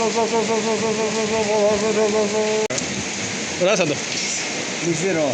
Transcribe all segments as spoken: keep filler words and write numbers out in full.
ར་ས་དོ། མི་ཟེར་རོ།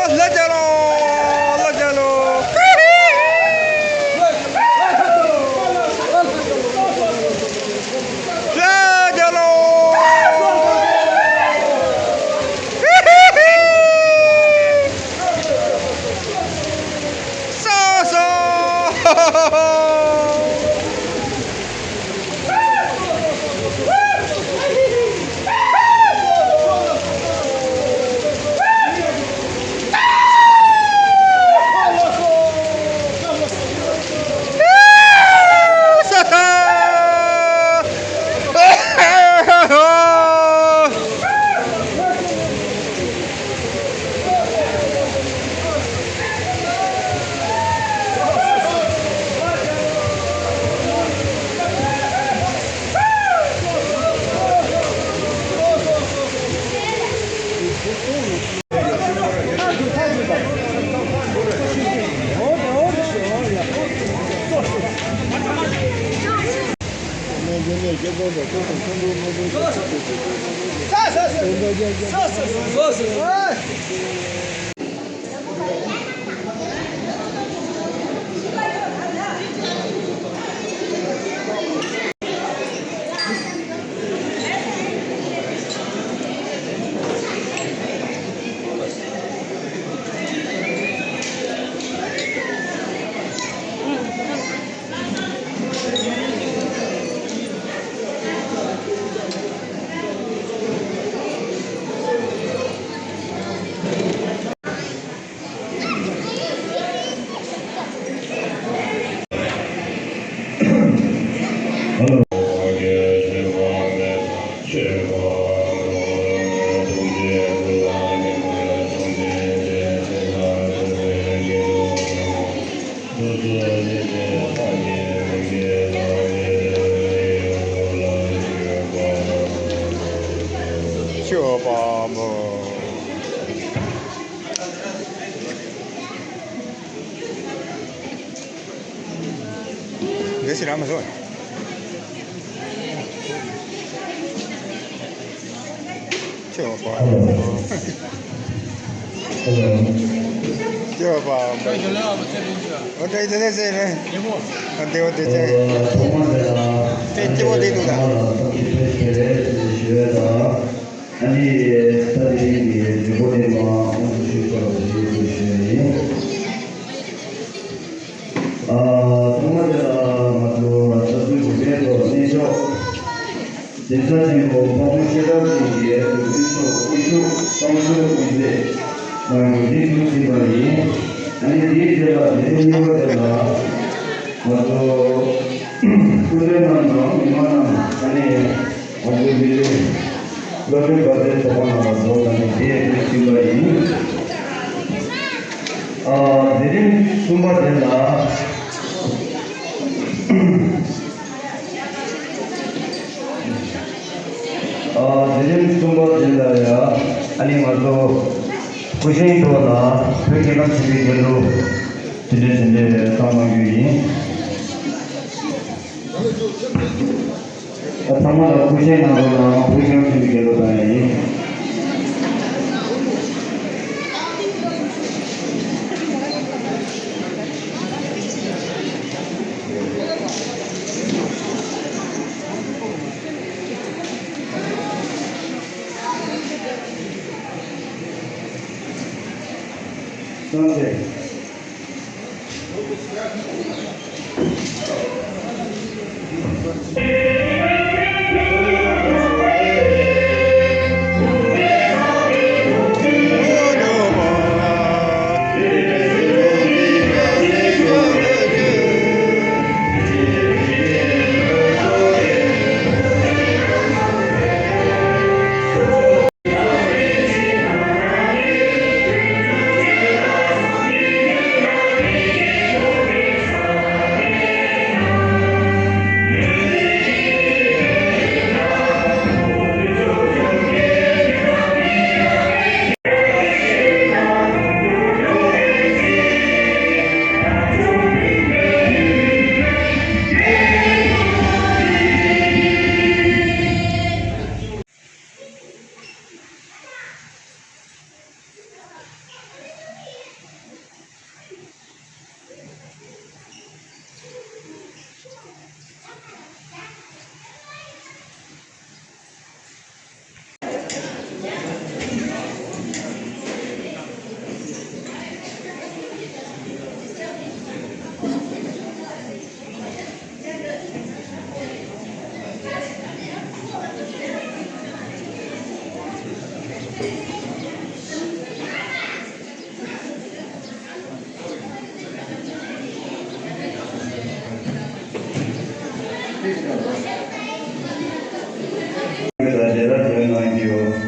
ལ་རྒྱ་ལོ། ལ་རྒྱ་ལོ། ལ་རྒྱ་ལོ། སོ་སོ། ཆོས་པ་མོ། འདི་ཕྱི་ར་མ་སོང་། ཁྱོད་པ། ཁྱོད་པ། ཨོ་ཏྲེ་ཏེ་ལེ་ཟེར་རེད། ཨ་ཏེ་བ་ཏེ་ཅེ། ཏེ་ཅེ་བ་ཏེ་དུ་ད། ཨ་ནི་ད་དེ་རིང་གི་ཉིན་མོ་དེ་མ་དབུ་འཛུགས་ཞུས་ཆོག་པ་ཞིག་ཞུ་ཡིན། ཨ། ཐོག་མ་དེ་ལ་ང་ཚོ་ལ་ས་ཁུལ་གོང་འཕེལ་ཐོག་གནས་མཆོག་གདན་ས་ཆེན་པོ་འཕགས་པའི་ཤེལ་ཐབ་ཅན་གྱི་གདུང་རྩེ་མཆོག་དབུ་བཞུགས་བསང་གསོལ་དབུ་མཛད་ནང་གི་རིགས་སུ་ཕྱིན་པ་ཡིན། ཨ་ནི་དེའི་རྗེས་ལ་དེ་རིང་གཉིས་པ་དེ་ལ་ང་ཚོ་སྐུ་མགྲོན་རྣམས་དང་མི་མང་རྣམས་ཨ་ནི་ང་ཚོའི་མི་རིགས་སློབ་གྲྭའི་བ་དན་ཚོགས་པ་ནང་ལ་འཛོམས་ནས་དེ་ཡང་ཕྱིན་པ་ཡིན། ཨ། མཛད་རིམ་གསུམ་པ་དེ་ལ། ཨ། མཛད་རིམ་གསུམ་པ་དེ་ལ་ཡ། ཨ་ནི་ང་ཚོ་སྐུ་བཞེངས་ཐོག་ལ་བོད་རྒྱལ་ཁབ་ཆེན་པོའི་རྒྱལ་གླུ་དེ་འདྲས་དེ་འདྲས་བཏང་གནང་རྒྱུ་ཡིན། ཚང་མ་ལ་སྐུ་བཞེངས་གནང་རོགས་གནང་། བོད་རྒྱལ་ཁབ་ཆེན་པོའི་རྒྱལ་གླུ་བཏང་ཡ་ཡིན།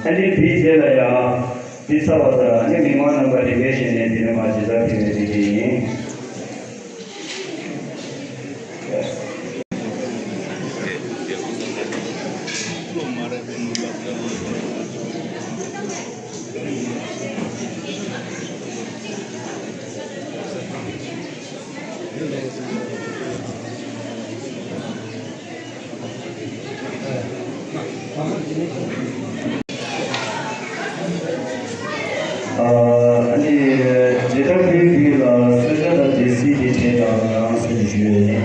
ཨ་ནི་དེའི་རྗེས་ལ་ཡང་། དེ་ཚར་བ་དང་ཨ་ནི་མི་མང་རྣམ་པ་རེ་འགའི་ཞལ་ནས་དེ་ནས་མར་ཇི་ལྟར་ཕེབས་པའི་དེ་དེ་ཡིན། ཨ་ནི་ཇི་ལྟར་ཕེབས་དུས་ལ་གསོལ་ཇ་དང་འབྲས་སིལ་དེ་བྱས་དང་རང་སེམས་ཞུ་ཡས་ནི།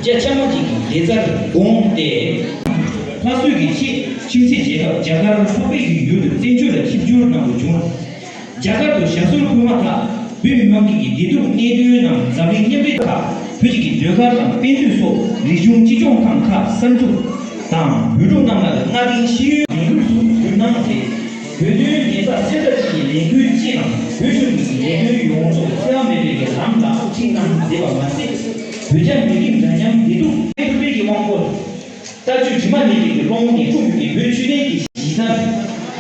ལྕགས་ཆ་མ་གཅིག་གི་བདེ་རྩར་དགོངས་ཏེ། ལྷ་གསོལ་གྱི་ཆེད་ཁྱིམ་མཚེས་རྒྱལ་ཁབ་རྒྱ་གར་འཕགས་པའི་གི་ཡུལ་དུ་བཙན་བྱོལ་ལ་ཆིབས་བསྒྱུར་གནང་དགོས་བྱུང་། རྒྱ་གར་དུ་ཞྭ་སོར་འཁོད་མ་ཐག་བོད་མི་མང་གི་བདེ་སྡུག་གནད་དོན་རྣམས་འཛམ་གླིང་མཉམ་འབྲེལ་ཁག་བོད་ཀྱི་ཟློས་གར་དང་དཔེ་མཛོད་སོགས་རིག་གཞུང་སྤྱི་སྦྱོང་ཁང་ཁག་གསར་འཛུགས་དང་། བོད་ཕྲུག་རྣམས་ལ་གནའ་དེང་ཤེས་ཡོན་ལས་འགུལ་སོགས་བསྒྲུབས་གནང་སྟེ། བོད་དོན་བདེན་མཐའ་གསལ་ཐབས་ཀྱི་ལས་འགུལ་སྤྱི་དང་བོད་གཞུང་གི་ལས་དོན་ཡོངས་རྫོགས་འཚེ་བ་མེད་པའི་ལམ་ལ་ཁྲིད་གནང་མཛད་པ་མ་ཟད། བོད་རྒྱ་མི་རིགས་འདྲ་མཉམ་བདེ་སྡུག་ཐུབ་པའི་གི་དབང་པོ། ལྟ་སྤྱོད་དྲི་མ་མེད་པའི་ཀློང་ནས་འཁྲུངས་ཡོད་པའི་བོད་ཆོས་ལྡན་གྱི་གཞི་རྩ་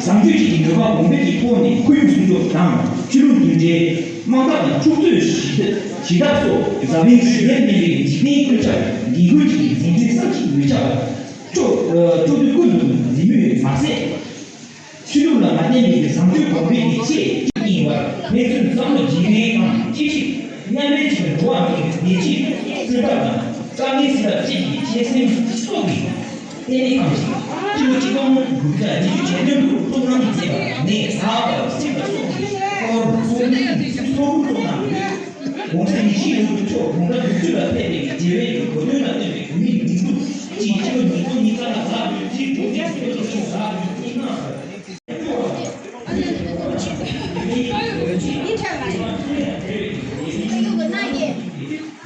བཟང་སྤྱོད་ཀྱི་ནུས་པ་གོང་འཕེལ་གྱི་ཐོག་ནས་ཁོར་ཡུག་སྲུང་སྐྱོབ་དང་ཆོས་ལུགས་མཐུན་འབྲེལ། དམངས་ཁག་དང་འཁྲུག་རྩོད་ཞི་བདེ་ཞི་དྲག་སོགས་འཛམ་གླིང་ཞི་བདེ་ལྡན་པའི་འཇིག་རྟེན་ཀུན་ཁྱབ་འདེད་སྐུལ་གྱི་འཛིན་སྐྲུན་བསམ་གྱིས་མི་ཁྱབ་པ་སྤྲོ་སྤྲོ་བསྡུ་ཀུན་ཏུ་འཛིན་མུས་མ་ཟད། ཆོས་ལུགས་ལ་མ་བརྟེན་པའི་བཟང་སྤྱོད་གོང་འཕེལ་གྱི་ཆེད་ཡིན་པར་ཕན་ཚུན་བསམ་བློ་བརྗེ་རེས་དང་གཅིག་ཤིག་མཉམ་འབྲེལ་གྱིས་འགྲོ་བ་མིའི་བདེ་སྐྱིད་བསྐྲུན་པ་དང་དཀའ་ངལ་སེལ་ཐབས་བཅས་ཀྱི་གཅེས་སེམས་སོགས་ཀྱི་ལྟེ་གནས་ཁང་ཞིག་ཕྱི་ལོ་ཆིག་སྟོང་དགུ་བརྒྱ་ཉི་ཤུ་གྱ་བདུན་དུ་བཙུགས་གནང་མཛད་པ་ནས་ད་བར་ཕྱིན་པ་སོགས་ཀྱི་སྐོར་གསུང་ཚོགས་འདུ་ཚོགས་གནང་ཡོད། ༸གོང་ས་ཡེ་ཤེས་མགོན་པོ་མཆོག་དགུང་གྲངས་ཉི་ཤུ་ལ་ཕེབས་པའི་རྒྱལ་བའི་གོ་སྟོན་ལ་བསྟོད་པའི་བོད་མིའི་སྒྲིག་འཛུགས་ཀྱིས་ཕྱི་ལོ་ཉིས་སྟོང་ཉི་ཤུ་རྩ་ལྔ་ཟླ་བདུན་ཚེས་དྲུག་ཉིན་ཕྱི་ལོ་ཆིག་སྟོང་ཟླ་བདུན་ཉིན་གནང་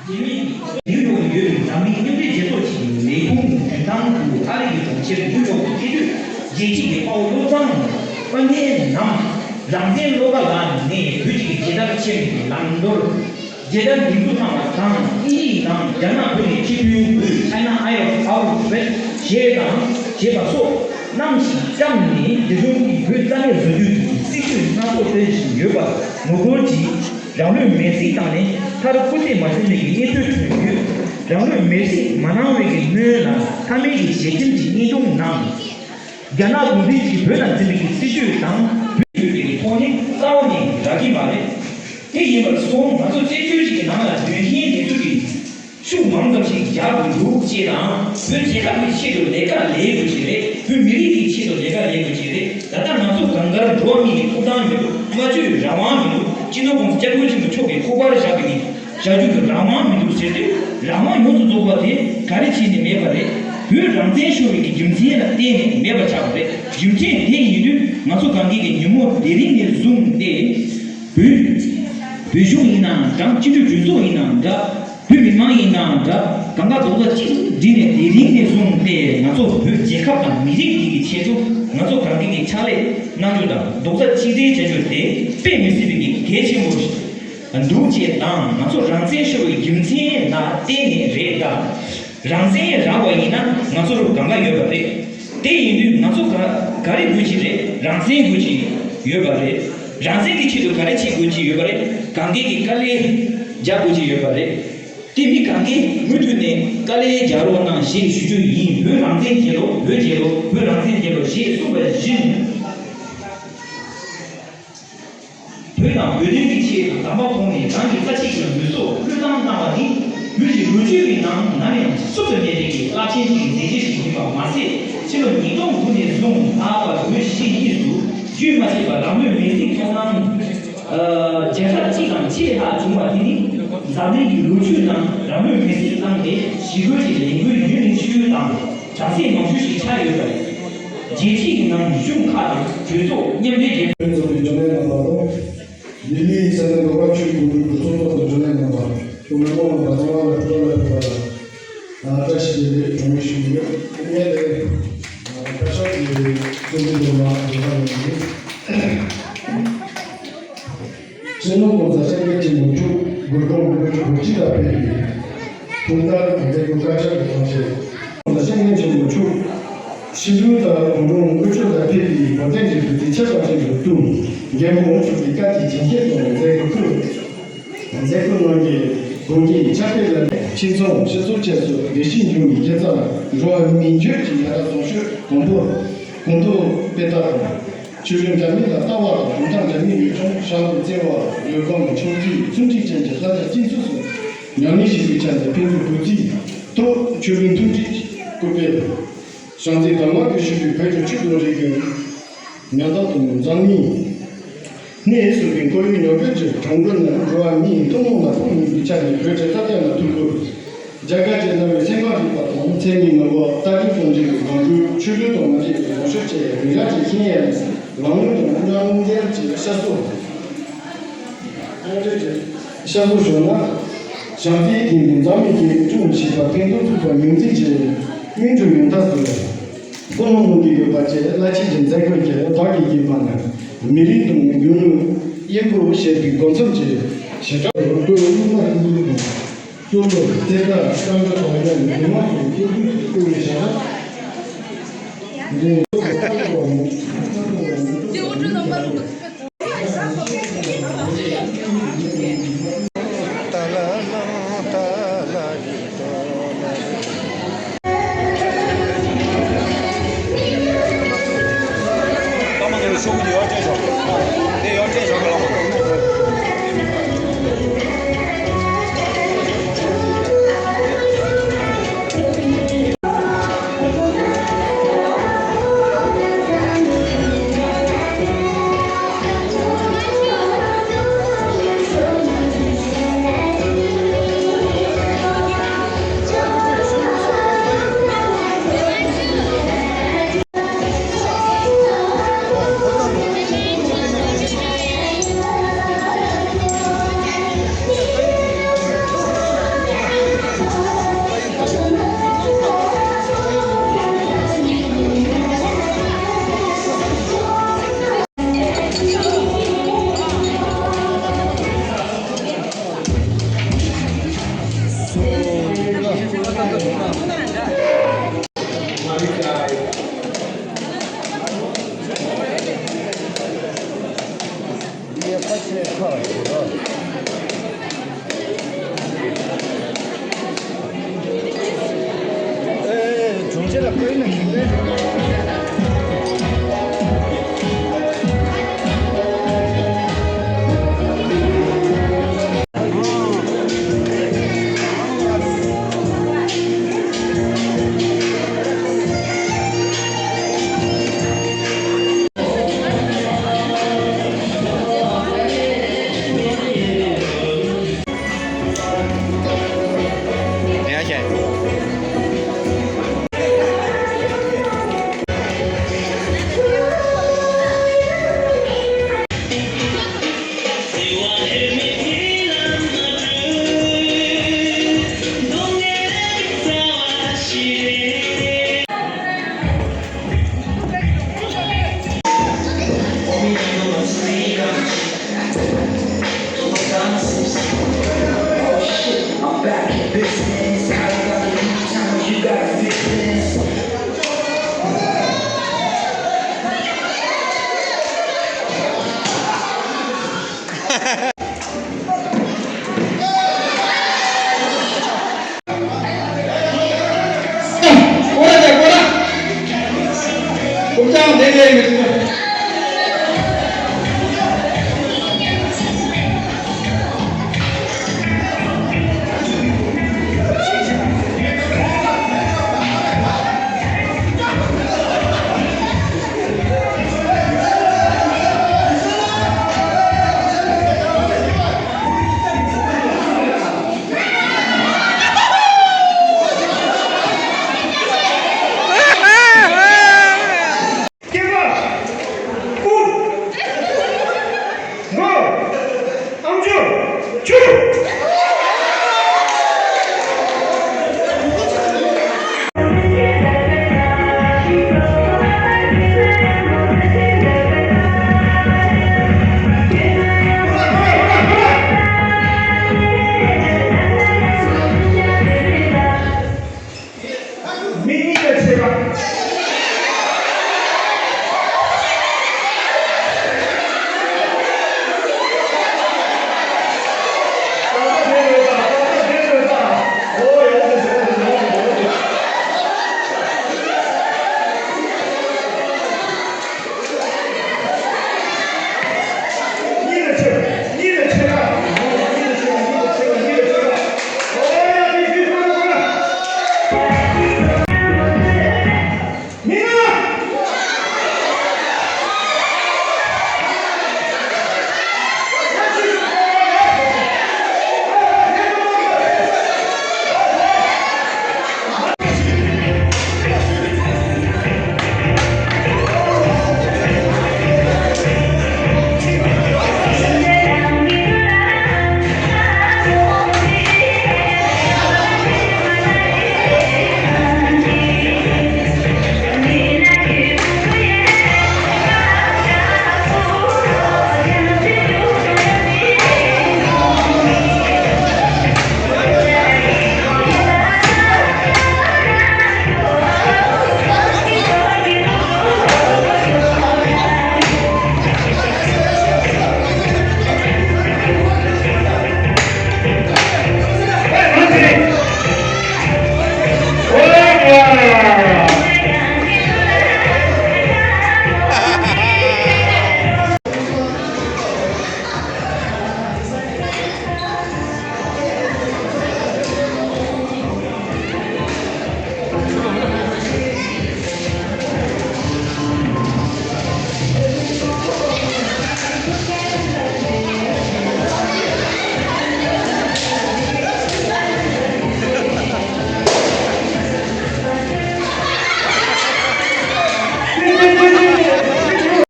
ཞིང་། ནིའུ་ཡོག་ལ་ཡོད་པའི་འཛམ་གླིང་མཉམ་འབྲེལ་རྒྱལ་ཚོགས་ཀྱི་ལས་ཁུངས་མདུན་ཐང་དུ་ཨ་རི་གི་གྲོང་ཁྱེར་ནིའུ་ཡོག་ཏུ་སྐྱེས་དུས་རྒྱལ་སྤྱི་གི་དཔའ་བོ་བློ་བཟང་དཔལ་ལྡན་ནམ་རང་བཙན་བློ་དགའ་ལགས་ནས་བོད་ཀྱི་རྒྱལ་དར་འཁྱེར་ནས་ལམ་མདོར་རྒྱལ་དར་འདེགས་འཛུགས་གནང་བ་དང་། དབྱིན་ཡིག་ནང་རྒྱ་ནག་བོད་ནས་ཆིབས་ཐོན་དགོས། China Isle of Our Flag ཞེས་དང་ཞེས་པ་སོགས་གནང་ཞིང་བཅངས་ནས། རྒྱ་གཞུང་གིས་བོད་རྩ་མེད་བཟོ་རྒྱུ་གྱི་སྲིད་བྱུས་སྣ་ཚོགས་སྤེལ་བཞིན་ཡོད་པར་ངོ་རྒོལ་གྱིས་རང་ལུས་མེར་སྲེག་བཏང་ནས། མཐར་སྐུ་ཚེ་མ་ཟིན་པའི་གནས་ཚུལ་ཐོན་ཡོད། རང་ལུས་མེར་སྲེག་མ་གནང་བའི་གི་སྔོན་ལ་མཐའ་མའི་གི་ཞལ་ཆེམས་ཀྱི་བརྙན་ཐུང་ནང་། རྒྱ་ནག་གུང་ཁྲན་གྱིས་བོད་ལ་འཛིན་པའི་གི་སྲིད་བྱུས་དང་བོད་ཀྱི་ཐོག་ནས་རྩ་བ་ནས་རག་གི་མ་རེད། དེ་ཡིན་པར་སོང་ང་ཚོ་བཙན་བྱོལ་ཞིག་གི་ནང་ལ་དོན་ཆེན་དེ་ཚོ་གི་ཤུགས་མང་ཙམ་ཞིག་རྒྱག་དགོས་འདུག་ཅེས་དང་། བོད་རྒྱལ་ཁབ་ཀྱི་ཆེད་དུ་ལས་ཀ་ལས་དགོས་ཀྱི་རེད། བོད་མི་རིགས་ཀྱི་ཆེད་དུ་ལས་ཀ་ལས་དགོས་ཀྱི་རེད། ད་ལྟ་ང་ཚོ་གང་གར་འགྲོ་བ་མིའི་ཐོབ་ཐང་མི་འདུག་སྨྲ་བརྗོད་རང་དབང་མི་འདུག་སྤྱི་ནོར་༸གོང་ས་༸སྐྱབས་མགོན་ཆེན་པོ་མཆོག་གིས་སྐུ་པར་བཞག་པའི་ནི་བཞག་རྒྱུ་གི་རང་དབང་མི་འདུག་ཟེར་དུས། རང་དབང་ཡོངས་སུ་རྫོགས་པ་དེ་ག་རེ་བྱས་ནས་མེད་པ་རེད། བོད་རང་བཙན་ཤོར་བའི་གི་རྒྱུ་མཚན་ལ་བརྟེན་ནས་མེད་པ་ཆགས་པ་རེད། རྒྱུ་མཚན་དེ་ཡིན་དུས་ང་ཚོ་གང་གི་གི་ཉིན་མོ་དེ་རིང་ནས་བཟུང་སྟེ། བོད། བོད་གཞུང་ཡིན་ནའང་འདྲ། སྤྱི་འཐུས་གྲོས་ཚོགས་ཡིན་ནའང་འདྲ། བོད་མི་མང་ཡིན་ནའང་འདྲ། གང་ག་རྡོག་རྩ་གཅིག་ཏུ་བསྒྲིལ་ནས་དེ་རིང་ནས་བཟུང་སྟེ་ང་ཚོ་བོད་རྒྱལ་ཁབ་དང་མི་རིགས་འདི་གི་ཆེད་དུ། ང་ཚོ་གང་གི་གི་ཕྱག་ལས་གནང་རྒྱུ་དང་རྡོག་རྩ་གཅིག་སྒྲིལ་བྱ་རྒྱུ་དེ་དཔེ་མི་སྲིད་པའི་གི་གལ་ཆེན་པོ་འདུག་ཅེས་དང་། ང་ཚོ་རང་བཙན་ཤོར་བའི་རྒྱུ་མཚན་ལ་བརྟེན་ནས་རེད། ད་རང་བཙན་རག་པ་ཡིན་ན་ང་ཚོར་གང་ག་ཡོད་པ་རེད། དེ་ཡིན་དུས་ང་ཚོ་ག་ག་རེ་དགོས་ཀྱི་རེད། རང་བཙན་དགོས་ཀྱི་ཡོད་པ་རེད། རང་བཙན་གྱི་ཆེད་དུ་ག་རེ་བྱེད་དགོས་ཀྱི་ཡོད་པ་རེད། གང་གའི་གི་དཀའ་ལས་རྒྱག་དགོས་ཀྱི་ཡོད་པ་རེད། དེ་མི་གང་གིས་མུ་མཐུད་ནས་དཀའ་ལས་རྒྱག་རོགས་གནང་ཞེས་ཞུ་རྒྱུ་ཡིན། བོད་རང་བཙན་རྒྱལ་ལོ། བོད་རྒྱལ་ལོ། བོད་རང་བཙན་རྒྱལ་ལོ་ཞེས་གསུངས་པ་བཞིན། བོད་དང་བོད་དོན་གྱི་ཆེད་དུ་དམ་པ་ཁོང་ནས་རང་གི་རྩ་ཆེ་བའི་ལུས་སྲོག་བློས་བཏང་གནང་བ་ནི། བོད་ཀྱི་ལོ་རྒྱུས་ཀྱི་ནང་ནམ་ཡང་བསུབ་ཏུ་མེད་པའི་གི་རླབས་ཆེན་གྱི་མཛད་རྗེས་ཤིག་ཡིན་པ་མ་ཟད། ཕྱི་ལོ་ཉིས་སྟོང་དགུ་ནས་བཟུང་ད་བར་བོད་གཞིས་གཉིས་སུ་རྒྱུན་མ་ཆད་པར་རང་ལུས་མེར་སྲེག་ཐོག་ནང་། ཨ་བརྒྱ་ཆ་གཅིག་དང་ཕྱེད་ལྷག་བྱུང་བ་དེ་ནི་འཛམ་གླིང་གི་ལོ་རྒྱུས་ནང་རང་ལུས་མེར་སྲེག་བཏང་སྟེ་ཞི་རྒོལ་གྱི་ལས་འགུལ་ཡུན་རིང་ཤོས་དང་གྲགས་ཚད་མང་ཤོས་ཤིག་ཆགས་ཡོད་པ་རེད། རྒྱལ་སྤྱིའི་ནང་གཞུང་ཁག་དང་གྲོས་ཚོགས་མཉམ་འབྲེལ་རྒྱལ། ཚོགས་ཀྱི་སྦྱོང་ལས་རྣམ་པ་དང་། ལྡི་ལིའི་སེ་འབྲས་དགོན་པ་ཆོས་ཀྱི་འགོ་ཁྲིད་ཚོགས་གཙོ་དང་སྦྱོང་ལས་རྣམ་པ། ཁོང་མི་མང་ལ་བདག་དབང་ལ་ཐུགས་ལ་ཕེབས་པ་ལ་བཀྲ་ཤིས་བདེ་ལེགས་གྲངས་མེད་ཞུ་གི་ཡོད། ངས་ལས་བཀའ་ཤག་གི་གཙོ་འཛིན་སློབ་མ་རེ་བ་ཡོད་ཡིན། སྤྱི་ནོར་༸གོང་ས་༸སྐྱབས་མགོན་ཆེན་པོ་མཆོག་གུ་རུ་ཀྲུང་དགུ་བཅུ་གོ་གཅིག་ལ་ཕེབས་པའི་ཐུགས་ལྟར་མཛད་སྒོ་བཀའ་ཤག་གི་ཐོག་བཅས། ༸གོང་ས་༸སྐྱབས་མགོན་ཆེན་པོ་མཆོག་ཕྱི་དྲོ་དང་དགོང་དྲོ་དགུ་བཅུ་ལ་ཕེབས་པའི་བོད་དོན་གྱི་གྲོས་ཚོགས་ཆེན་པོའི་དུས། རྒྱལ་དབང་མཆོག་གི་བཀའ་དྲིན་རྗེས་བརྒྱད་དང་མཛད་སྒོ་ཁུར། མཛད་སྒོ་གནང་རྒྱུའི་དགོངས་ཀྱི་ཕྱག་དཔེ་ལ་ཕྱི་ཚོང་སྤྱི་ཚོགས་བཅས་སུ་བདེ་སྐྱིད་འབྱུང་བའི་དགེ་རྩ་ལ་འགྲོ་བ་མིའི་འགྱུར་གྱི་ཡ་རབས་བཟང་སྤྱོད་གོང་བུ་གོང་དུ་སྤེལ་ཐབས་དང་། ཆོས་རིག་འདྲ་མིན་ལ་ལྟ་བ་དང་གཞུང་དང་འདྲ་མིན་ཡོད་ཀྱང་ཤ་ལུགས་བརྩེ་བ་ཡོད་དགུ་ཆུང་འདྲིས་མཐུན་སྒྲིལ་ཅན་གྱི་ས་ཆ་སྤྱི་ཚོགས་སུ་ཉམས་ལེན་བྱེད་པའི་ཆ་ནས་ཕན་ཚུན་གུས་བརྩིའི་ཐོག་ཆོས་རིག་མཐུན་སྒྲིལ་སྐུལ་སྤེལ། བྱང་རྩེ་དང་མངའ་སྡེ་ཞུ་བའི་བོད་ཀྱི་ཆོས་དང་རིག་གཞུང་། ཉམས་ཐག་དང་འཛམ་གླིང་གནས་ཟུར་པའི་ཁོར་ཡུག་ཉམས་རྒུད་ཀྱི་གྲོང་ཁྱེར་ནི་འགྲོ་བ་མིའི་ཐུན་མོང་ལ་ཕོག་ནུས་པའི་ཆ་ནས་བོད་ཀྱི་རྩ་དོན་ལ་ཐུགས་ཁུར། རྒྱ་གར་གྱི་གནའ་བོའི་ པ་དང་མཚན་ཉིད་ནོར་བུ་རྟ་རྒྱུག་དང་འབྲེལ་བའི་ལོ་རྒྱུས། ཆོས་ལུགས་དང་མ་འབྲེལ་བའི་ལོ་རྒྱུས་བཅས་རིགས་ར་ཅིག་ཤེས་ཡས་ལ་ལམ་ལུགས་དང་རྣམ་འགྱུར་གྱི་བཤད་སྲོལ། བཤད་སྲོལ་ཞུ་ན། བྱམས་བརྩེའི་དགེ་འདུན་འཛམ་གླིང་གི་ཁྲིམས་ཞེས་པ་ཕན་ཚུན་ཐུག་པ་ངོས་འཛིན་གྱི་སྔོན་འགྲོའི་ཡོན་བདག་ཏུ། ཀུན་སློང་ངོ་དེ་ཡོད་པ་བཅས་བླ་ཆེན་གྱི་མཛད་སྒོ་གྱི་བདག་གིས་བརྒྱུད་པ་ནི་མི་རིགས་དང་རྒྱུ་ནོར་དབྱེ་འབྱེད་བྱེད་པའི་སྒོ་མཚམས་ཀྱི་བྱེ་བྲག་ཏུ་སློབ་མ་ཐུན་མོང་དང་། གཙོ་བོ་རྩེ་གྲ་བཀའ་འགྲོ་དང་ཡང་མི་མང་གི་སྐྱེ་རྒྱུད་ཀྱི་སྐུ་བའི་ཞལ་ལག་འདི།